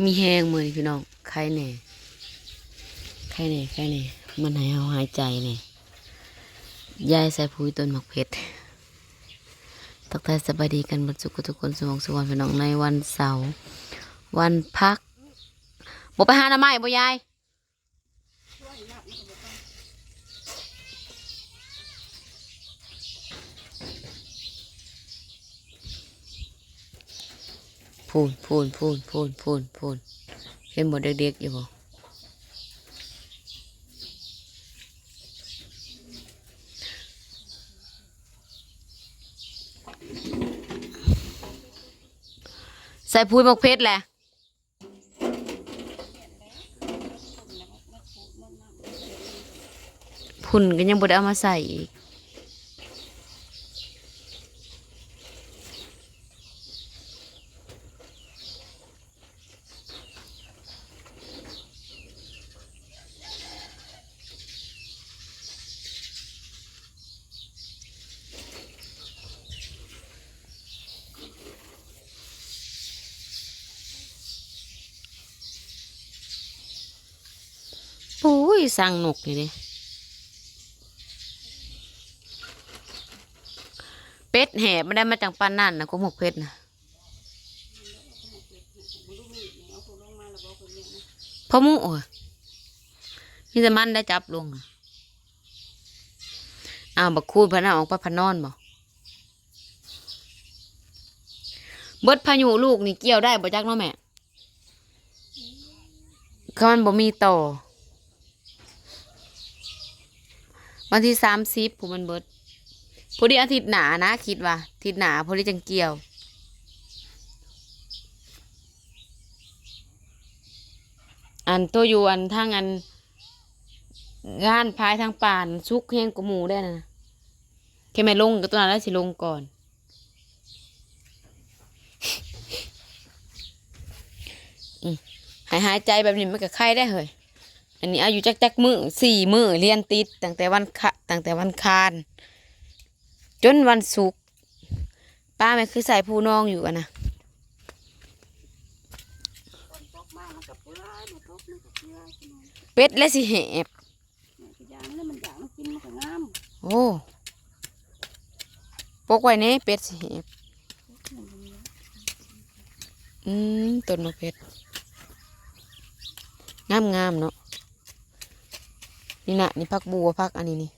ມີແຮງມື້ນີ້ພີ່ນ້ອງ ໄຄແດ່ ໄຄແດ່ ໄຄແດ່ ມັນໃຫ້ເຮົາຫາຍໃຈແດ່. ຍາຍໃສ່ປຸ໋ຍຕົ້ນໝາກເຜັດ. ທັກທາຍສະບາຍດີກັນເບິດສູ່ທຸກຄົນ ສູ່ໝ່ອງສູ່ບ່ອນ ພີ່ນ້ອງ. ໃນວັນເສົາ ວັນພັກ ບໍ່ໄປຫາໜໍ່ໄມ້ບໍ່ຍາຍ? ພຸ້ນ ພຸ້ນ ພຸ້ນ ພຸ້ນ ເຫັນບໍ່ ເດັກໆຢູ່ບໍ່? ໃສ່ປຸ໋ຍໝາກເຜັດແຫຼະ. ພຸ້ນກໍຍັງບໍ່ໄດ້ເອົາມາໃສ່ອີກ. ໂອ້ຍ ສັງນົກນີ້ເດ້ ເປັດແຫບມັນໄດ້ມາຈັ່ງປານນັ້ນນະ ກົກໝາກເຜັດນະ. ພໍ່ໝູ ເອີ ມີແຕ່ມັນໄດ້ຈັບລົງ. ອ້າວ ບັກຄູນເພິ່ນເອົາອອກໄປພັດນອນບໍ? ເບິດພາຍຸລູກນີ້ກ່ຽວໄດ້ບໍ່ຈັກເນາະແມ່ ຄັນມັນບໍ່ມີຕໍ່. ວັນທີສາມສິບພຸ້ນມັນເບິດ ພໍດີອາທິດໜ້ານະ ຄິດວ່າອາທິດໜ້າພໍດີຈັ່ງກ່ຽວ. ອັນໂຕຢູ່ອັນທາງອັນງານພາຍທາງປ່ານສຸກແຮງກວ່າໝູ່ແດ່ນະ ແຄ່ແມ່ນລົງກໍຕົວນັ້ນລະຊິລົງກ່ອນ. ອືມ ໃຫ້ຫາຍໃຈແບບນີ້ມັນກໍໄຄໄດ້ເຮີ້ຍ. ອັນນີ້ເອົາຢູ່ຈັກ ຈັກມື້ ສີ່ມື້ລຽນຕິດ ຕັ້ງແຕ່ວັນຄະ ຕັ້ງແຕ່ວັນຄານຈົນວັນສຸກ. ປ້າແມ່ຄືໃສ່ຜູ້ນອງຢູ່ຫັ້ນນະ. ເປັດແລະຊິແຫບ. ມັນກໍຢ່າງນັ້ນແຫຼະ ມັນຢາກມັນກິນມັນກໍງາມ. ໂອ້ ປົກໄວ້ແໜ່ ເປັດຊິແຫບ. ອືມ ຕົ້ນໝາກເຜັດ ງາມໆເນາະ. ນີ້ນະ ນີ້ຜັກບົ່ວ ຜັກອັນນີ້ນີ້.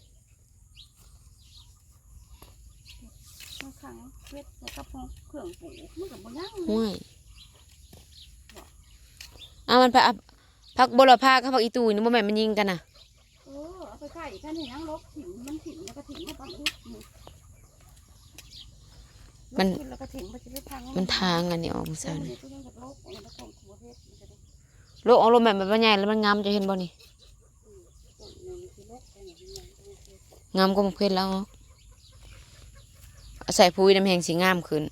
ບາງຄັ້ງເຮັດໃສ່ກັບເຄື່ອງປູກ ມັນກໍບໍ່ຍັງເລີຍ. ຫ້ວຍ ເອົາມັນໄປ ເອົາຜັກບົວລະພາກັບຜັກອີ່ຕູ່ນີ້ ບໍ່ແມ່ນມັນຍິງກັນນະ? ເອີ ເອົາໄປໃສ່ ຄັນເຮັດຫຍັງລົກຖິ້ມ ມັນຖິ້ມແລ້ວກໍຖິ້ມມາປຳອິດນີ້. ມັນ ລົກຖິ້ມແລ້ວກໍຖິ້ມ ມັນຊິໄປພັງ ມັນທາງອັນນີ້ອອກມື້ເຊົ້ານີ້. ເອີ ມັນກໍຍັງຢາກລົກ ອັນນີ້ກໍຄົງກໍບໍ່ເຮັດ ມັນກໍໄດ້ ໂລກອອກລົມແມ່ນມັນໃຫຍ່ແລ້ວມັນງາມ ເຈົ້າເຫັນບໍ່ນີ້? ງາມກວ່າໝາກເຜັດແລ້ວ ໃສ່ປຸ໋ຍນຳແຮ່ງຊິງາມຂຶ້ນ.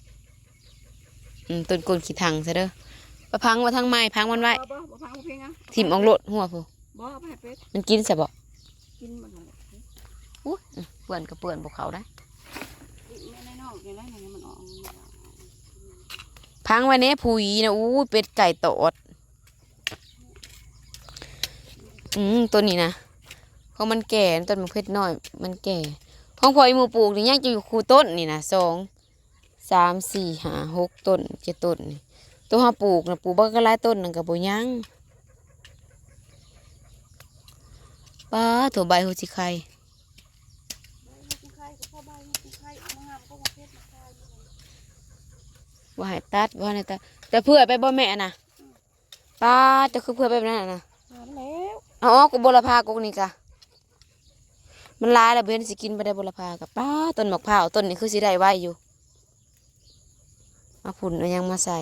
ອືມ ຕົ້ນກົ້ນຂີ້ຖັງຊະເດີ. ໄປພັງໄວ້ທາງໃໝ່ ພັງມັນໄວ້. ບໍ່ ບໍ່ ບໍ່ພັງ ບໍ່ເພງ. ຖິ້ມອອກໂລດຫົວພຸ້ນ. ບໍ່ ເອົາໄປໃຫ້ເປັດ ມັນກິນຊະບໍ່? ກິນໝົດຫັ້ນແຫຼະ. ອຸ້ຍ ເປື້ອນກໍເປື້ອນບໍ່ເຂົ້າໄດ໋. ກິນແມ່ໃນນອກນີ້ແຫຼະ ມັນອອກ ພັງໄວ້ແດ່ ປຸ໋ຍນະ. ອູ້ຍ ເປັດໄກ່ຕອດ. ອືມ ຕົ້ນນີ້ນະ ຂອງມັນແກ່ ຕົ້ນໝາກເຜັດນ້ອຍມັນແກ່. ຂອງພໍ່ອີ່ໝູ່ປູກນີ້ຍັງຈະຢູ່ຄູ່ຕົ້ນນີ້ນະ ສອງ ສາມ ສີ່ ຫ້າ ຫົກ ຕົ້ນ ເຈັດ ຕົ້ນນີ້. ໂຕເຮົາປູກນະ ປູກບັກຫຼາຍຕົ້ນນັ້ນກໍບໍ່ຍັງ. ປາໂທ້ ໃບຫົວຊິໄຄ ວ່າໃຫ້ຕັດ ວ່າໃຫ້ຕັດ ແຕ່ເພື່ອຍໄປບໍ່ແມ່ນນະ? ປາ ເຈົ້າຄືເພື່ອຍໄປແບບນັ້ນນະ? ນັ້ນແລ້ວ ເອົາອອກ ກໍບົວລະພາກົກນີ້ກະ ມັນຫຼາຍແລ້ວ ບໍ່ເຫັນຊິກິນບໍ່ໄດ້ບົວລະພາກະ. ປາ ຕົ້ນໝາກພ້າວຕົ້ນນີ້ຄືຊິໄດ້ໄວຢູ່. ເອົາຝຸ່ນເອົາຫຍັງມາໃສ່?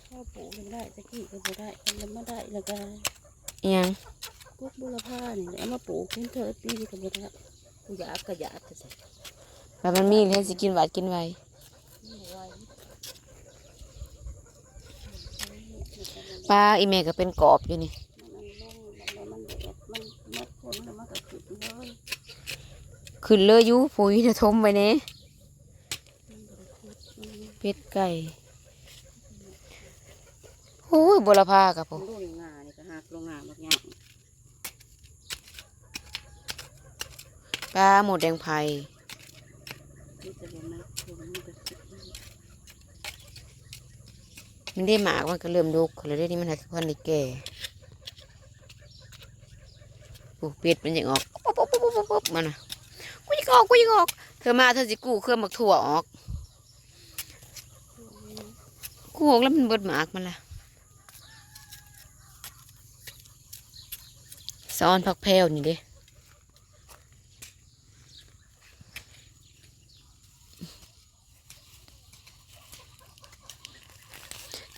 ເຂົາປູກຍັງໄດ້ ຕະກີ້ກໍບໍ່ໄດ້ ມັນມາໄດ້ແລ້ວກໍ ອີຫຍັງ? ກົກບົວລະພານີ້ແຫຼະ ເອົາມາປູກເຫັນເທີປີນີ້ກໍບໍ່ໄດ້. ຜູ້ຢາກກໍຢາກ ແຕ່ວ່າມັນມີແລ້ວຊິກິນຫວາດກິນໄວ. ປາ ອີແມ່ກໍເປັນກອບຢູ່ນີ້. ມັນລົງ ມັນແດດ ມັນໝົດຝົນແລ້ວມັນກໍຂຶ້ນເລີຍ ຂຶ້ນເລີຍຢູ່. ປຸ໋ຍນະ ຖົມໄວ້ແດ່. ເປັດໄກ່ ໂອ້ຍ ບົວລະພາກະພຸ້ນ ລົງງານີ້ກະຫັກລົງງາບັກຫຍັງ ປາໝົດແດງໄພ ມີແຕ່ໃບໄມ້ ມັນໄດ້ໝາກ ມັນກະເລີ່ມດົກແລ້ວເດ້ ນີ້ມັນຫາກະພັນໄດ້ແກ່. ໂອ້ ເປັດມັນຢາກອອກ ປຸບໆໆໆ ມັນນະ ກູຢາກອອກ ກູຢາກອອກ ເທື່ອມາເທື່ອຊິກູ້ເຄືອໝາກຖົ່ວອອກ ກູ້ອອກແລ້ວມັນເບິດໝາກມັນລະ ສະອອນຜັກແພວນີ້ເດ້.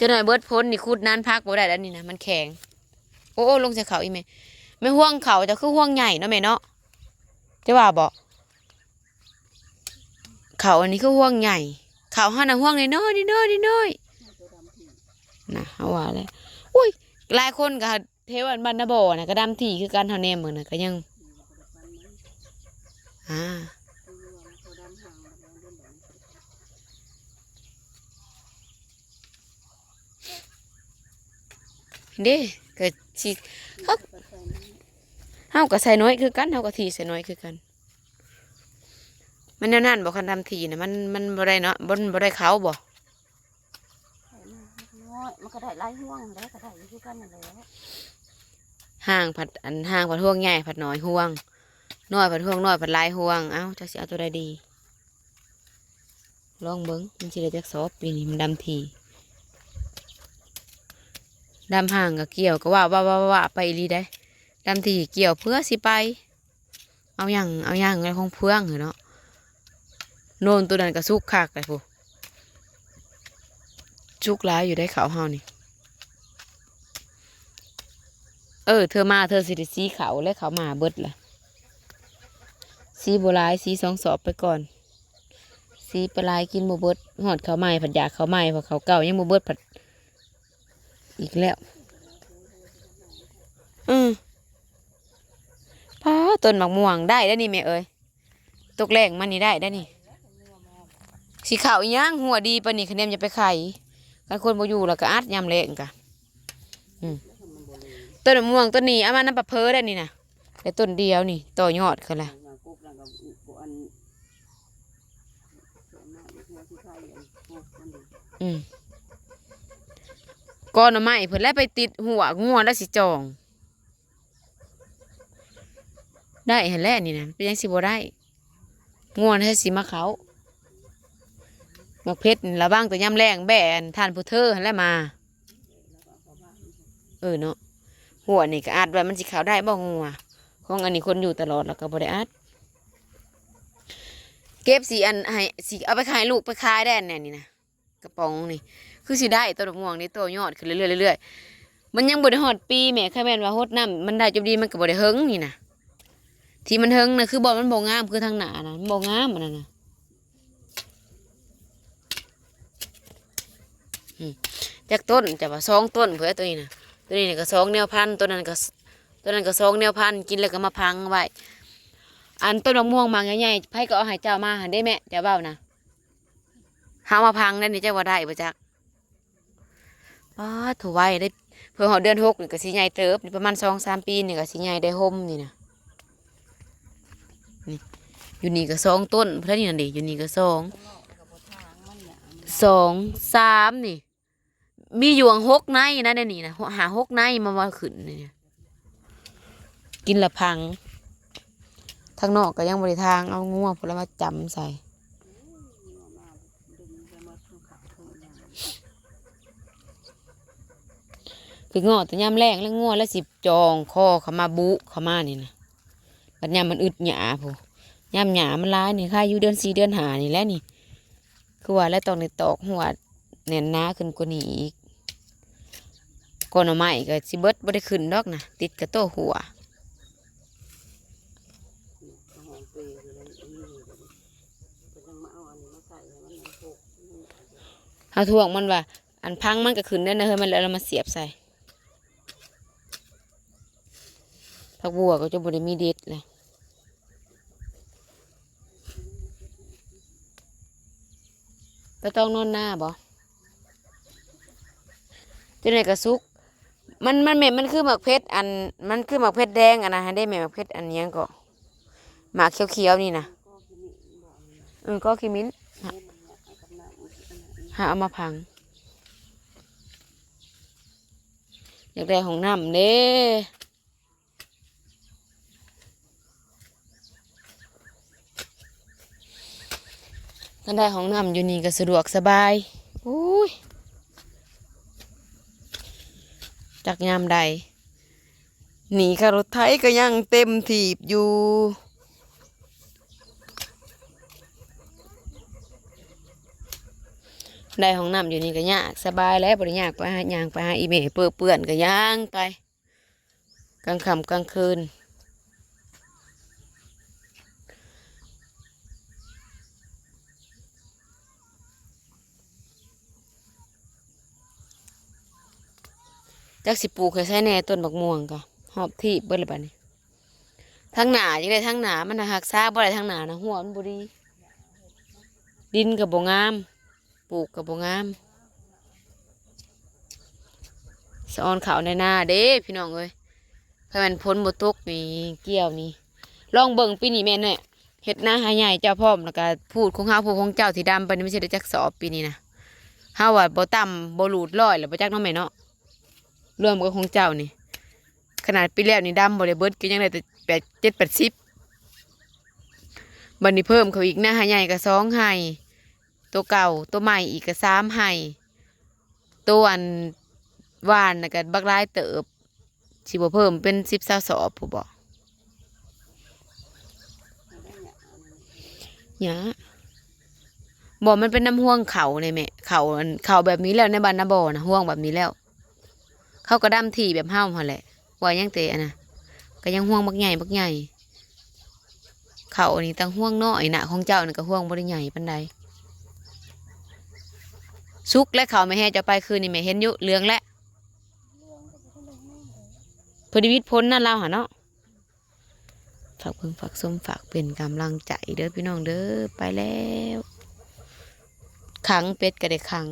ຈັກໜ້ອຍເບິດຝົນນີ້ ຂຸດນານຜັກບໍ່ໄດ້ແລ້ວນີ້ນະ ມັນແຂງ. ໂອ້ ໂອ້ ລົງໃສ່ເຂົ້າອີ່ແມ່ ແມ່ ຮວງເຂົ້າເຈົ້າຄືຮວງໃຫຍ່ເນາະແມ່ເນາະ ເຈົ້າວ່າບໍ່? ເຂົ້າອັນນີ້ຄືຮວງໃຫຍ່ ເຂົ້າເຮົານະຮວງນ້ອຍໆ ນ້ອຍໆ ນ້ອຍໆ ນະ ເຮົາວ່າແຫຼະ. ໂອ້ຍ ຫຼາຍຄົນກະ ແຖວອັນບ້ານນາບໍ່ນະກະດຳຖີ່ຄືກັນ ເຮົາແນມເບິ່ງນະກະຍັງ ອາ ເດ້ ກະຊິ ເຮົາ ເຮົາກະໃສ່ໜ້ອຍຄືກັນ ເຮົາກະຖີ່ໃສ່ໜ້ອຍຄືກັນ. ມັນແນວນັ້ນບໍ່ ຄັນດຳຖີ່ນະ ມັນ ມັນບໍ່ໄດ້ເນາະ ມັນບໍ່ໄດ້ເຂົ້າບໍ່? ໃສ່ມາເລັກນ້ອຍ ມັນກະໄດ້ຫຼາຍຮວງ ແລ້ວກະໄດ້ຢູ່ຄືກັນຫັ້ນແຫຼະ ຮ່າງພັດ ອັນ ຮ່າງພັດຮວງໃຫຍ່ ພັດນ້ອຍຮວງ ນ້ອຍພັດຮວງນ້ອຍ ພັດຫຼາຍຮວງ. ເອົ້າ ຈັກຊິເອົາໂຕໃດດີ ລອງເບິ່ງ ມັນຊິໄດ້ຈັກສອບປີນີ້ ມັນດຳຖີ່ ດຳຫ່າງກະກ່ຽວ ກະວ່າ ວ່າ ວ່າ ວ່າໄປອີ່ຫຼີໃດ ດຳຖີ່ກ່ຽວເພື່ອຊິໄປ ເອົາຫຍັງ ເອົາຫຍັງ ຂອງເຟືອງຫັ້ນເນາະ. ໂນນໂຕນັ້ນກະສຸກຄັກແຫຼະພຸ້ນ ສຸກຫຼາຍຢູ່ໃດເຂົ້າເຮົານີ້. ເອີ ເທື່ອມາເທື່ອຊິໄດ້ສີເຂົ້າແລະ ເຂົ້າມາເບິດລະ ສີບໍ່ຫຼາຍ ສີສອງສອບໄປກ່ອນ ສີໄປຫຼາຍກິນບໍ່ເບິດ ຮອດເຂົ້າໃໝ່ພັດຢາກເຂົ້າໃໝ່ ເພາະເຂົ້າເກົ່າຍັງບໍ່ເບິດພັດ ອີກແລ້ວ. ອື ປ້າ ຕົ້ນໝາກມ່ວງໄດ້ແລ້ວນີ້ແມ່ເອີຍ ຕົກແລງມານີ້ໄດ້ແລ້ວນີ້. ຊິເຂົ້າອີ່ຫຍັງ ຫົວດີປານນີ້ ຄະແນນຢ່າໄປໄຂ ຄັນຄົນບໍ່ຢູ່ລະກະອັດຍາມແລງກະ. ອື ຕົ້ນໝາກມ່ວງຕົ້ນນີ້ເອົາມານຳປາເພີໄດ້ນີ້ນະ ແຕ່ຕົ້ນດຽວນີ້ ຕໍ່ຍອດເຂົາລະ. ອື ກໍໜໍ່ໄມ້ເພິ່ນແຫຼະໄປຕິດຫົວ ງົວລະຊິຈ່ອງ ໄດ້ຫັ້ນແຫຼະນີ້ນະ ເປັນຫຍັງຊິບໍ່ໄດ້ ງົວນະຊິມາເຂົ້າ. ໝາກເຜັດນີ້ລະຫວ່າງແຕ່ຍາມແລງ ແບ້ທ່ານຜູ້ເທີຫັ້ນແຫຼະມາ. ເອີເນາະ ຫົວນີ້ກະອັດໄວ້ ມັນຊິເຂົ້າໄດ້ບໍ່ງົວ ຂອງອັນນີ້ຄົນຢູ່ຕະຫຼອດລະກະບໍ່ໄດ້ອັດ. ເກັບຊິອັນໃຫ້ ຊິເອົາໄປຂາຍລູກໄປຂາຍໄດ້ອັນນີ້ນະ. ກະປ໋ອງນີ້ຄືຊິໄດ້ຕົ້ນໝາກມ່ວງນີ້ ຕໍ່ຍອດຂຶ້ນເລື້ອຍໆ ເລື້ອຍໆ ມັນຍັງບໍ່ໄດ້ຮອດປີແມ້ ຄັນແມ່ນວ່າຫົດນ້ຳມັນໄດ້ຈົບດີ ມັນກະບໍ່ໄດ້ເຫິງນີ້ນະ ທີ່ມັນເຫິງນະ ຄືບໍ່ ມັນບໍ່ງາມ ຄືທາງໜ້ານະ ມັນບໍ່ງາມອັນນັ້ນນະ. ອື ຈັກຕົ້ນ ຈະວ່າສອງຕົ້ນພຸ້ນແຫຼະ ໂຕນີ້ນະ ໂຕນີ້ກະສອງແນວພັນ ໂຕນັ້ນກະ ໂຕນັ້ນກະສອງແນວພັນ ກິນແລ້ວກະມາຝັງໄວ້. ອັນຕົ້ນໝາກມ່ວງໝາກໃຫຍ່ໆ ໃຜກະເອົາໃຫ້ເຈົ້າມາຫັ້ນເດ້ແມ່ ເຈົ້າເວົ້ານະ. ເຮົາມາພັງໄດ້ນີ້ ຈັກວ່າໄດ້ບໍ່ຈັກ. ປາດ ໂຖ ໄວເດ້ ເພື່ອຮອດເດືອນຫົກນີ້ກະຊິໃຫຍ່ເຕີບ ນີ້ປະມານສອງສາມປີນີ້ກະຊິໃຫຍ່ໄດ້ຮົ່ມນີ້ນະ. ນີ້ ຢູ່ນີ້ກະສອງຕົ້ນພຸ້ນແຫຼະ ນີ້ນະເດ ຢູ່ນີ້ກະສອງ ສອງ ສາມນີ້ ມີຢູ່ຫົກໃນນະ ໃນນີ້ນະ ຫ້າຫົກໃນ ມາ ມາຂຶ້ນນີ້ ກິນລະພັງ ທາງນອກກະຍັງບໍ່ໄດ້ຖາງ ເອົາງົວພຸ້ນລະມາຈຳໃສ່. ຄືເງາະແຕ່ຍາມແລງ ແລ້ວງົວລະຊິຈ່ອງຄໍເຂົ້າມາ ບຸເຂົ້າມານີ້ນະ ບັດຍາມມັນອຶດຫຍ້າພຸ້ນ ຍາມຫຍ້າມັນຫຼາຍນີ້ ຄາຍຢູ່ເດືອນສີ່ເດືອນຫ້ານີ້ແຫຼະນີ້. ຄືວ່າແລ້ວ ຕ້ອງໄດ້ຕອກຮົ້ວແໜ້ນໜາຂຶ້ນກວ່ານີ້ອີກ. ກໍໜໍ່ໄມ້ກະຊິເບິດ ບໍ່ໄດ້ຂຶ້ນດອກນະ ຕິດກະໂຕຮົ້ວ. ເຮົາທວງມັນວ່າ ອັນພັງມັນກະຂຶ້ນໄດ້ນະເຮີຍ ມັນແລ້ວເອົາມາສຽບໃສ່. ຜັກບົວກະຈົນບໍ່ໄດ້ມີເດັດແຫຼະ. ປາຕອງນອນນາບໍ? ຈັ່ງໃດກໍສຸກ. ມັນ ມັນແມ່ນ ມັນຄືໝາກເຜັດ ອັນ ມັນຄືໝາກເຜັດແດງ ອັນນັ້ນຫັ້ນເດ້ແມ່ ໝາກເຜັດ ອັນຫຍັງເກາະ ໝາກຂຽວໆນີ້ນະ. ເອີ ກໍຂີ້ໝິ້ນ ຫາ ຫາເອົາມາຝັງ. ຢາກໄດ້ຫ້ອງນ້ຳເດ້. ຄັນໄດ້ຫ້ອງນ້ຳຢູ່ນີ້ກໍສະດວກສະບາຍ. ໂອ້ຍ ຈັກຍາມໃດ ໜີ່ຄ່າລົດໄຖກໍຍັງເຕັມຖີບຢູ່. ໄດ້ຫ້ອງນ້ຳຢູ່ນີ້ກໍຍາກສະບາຍແລ້ວ ບໍ່ໄດ້ຍາກໄປຫາ ຍ່າງໄປຫາອີ່ແມ່ເປິເປື້ອນກໍຍ່າງໄປ ກາງຄ່ຳກາງຄືນ. ຈັກຊິປູກໃຫ້ໃສແດ່ ຕົ້ນບັກມ່ວງກະຮອບທີບເບິດແລ້ວບາດນີ້. ທາງໜ້າຈັ່ງໃດ ທາງໜ້າມັນນະຮັກສາບໍ່ໄດ້ ທາງໜ້ານະຮົ້ວມັນບໍ່ດີ ດິນກໍບໍ່ງາມ ປູກກໍບໍ່ງາມ. ສະອອນເຂົ້າໃນນາເດ້ພີ່ນ້ອງເອີຍ ຄັນແມ່ນຝົນບໍ່ຕົກນີ້ກ່ຽວນີ້ ລອງເບິ່ງປີນີ້ແມ່ນແຫຼະ ເຮັດນາຫາໃຫຍ່ເຈົ້າພ້ອມ ແລ້ວກະພູດຂອງເຮົາ ພູດຂອງເຈົ້າທີ່ດຳໄປນີ້ ມັນຊິໄດ້ຈັກສອບປີນີ້ນະ. ເຮົາວ່າບໍ່ຕ່ຳ ບໍ່ຫຼູດຮ້ອຍແລ້ວບໍ່ຈັກເນາະແມ່ເນາະ ລວມກັບຂອງເຈົ້ານີ້. ຂະໜາດປີແລ້ວນີ້ດຳບໍ່ໄດ້ເບິດ ກໍຍັງໄດ້ແຕ່ແປດ ເຈັດ ແປດສິບ. ບັດນີ້ເພີ່ມເຂົ້າອີກ ນາຫາໃຫຍ່ກໍສອງໄຮ່ ໂຕເກົ່າ ໂຕໃໝ່ອີກກໍສາມໄຮ່ ໂຕອັນຫວ່ານນະກໍບັກຫຼາຍເຕີບ ຊິບໍ່ເພີ່ມເປັນສິບ ຊາວສອບພຸ້ນບໍ? ຫຍ້າ ບໍ່ ມັນເປັນນຳຮວງເຂົ້ານີ້ແມ່ ເຂົ້າອັນ ເຂົ້າແບບນີ້ແລ້ວ ໃນບ້ານນາບໍ່ນະ ຮວງແບບນີ້ແລ້ວ. ເຂົາກໍດຳທີ່ແບບເຮົາຫັ້ນແຫຼະ ວ່າຍັງແຕ່ອັນນະ ກໍຍັງຮວງບັກໃຫຍ່ ບັກໃຫຍ່. ເຂົ້ານີ້ຕັ້ງຮວງນ້ອຍນະ ຂອງເຈົ້ານີ້ກໍຮວງບໍ່ໄດ້ໃຫຍ່ປານໃດ. ສຸກແລ້ວ ເຂົ້າແມ່ແຮ່ເຈົ້າໄປຄືນນີ້ ແມ່ເຫັນຢູ່ເຫຼືອງແລ້ວ ເພິ່ນໄດ້ຫວິດຝົນນະລາວຫັ້ນເນາະ. ຝາກເບິ່ງ ຝາກຊົມ ຝາກເປັນກຳລັງໃຈເດີພີ່ນ້ອງເດີ. ໄປແລ້ວ ຂັງ ເປັດກໍໄດ້ຂັງ.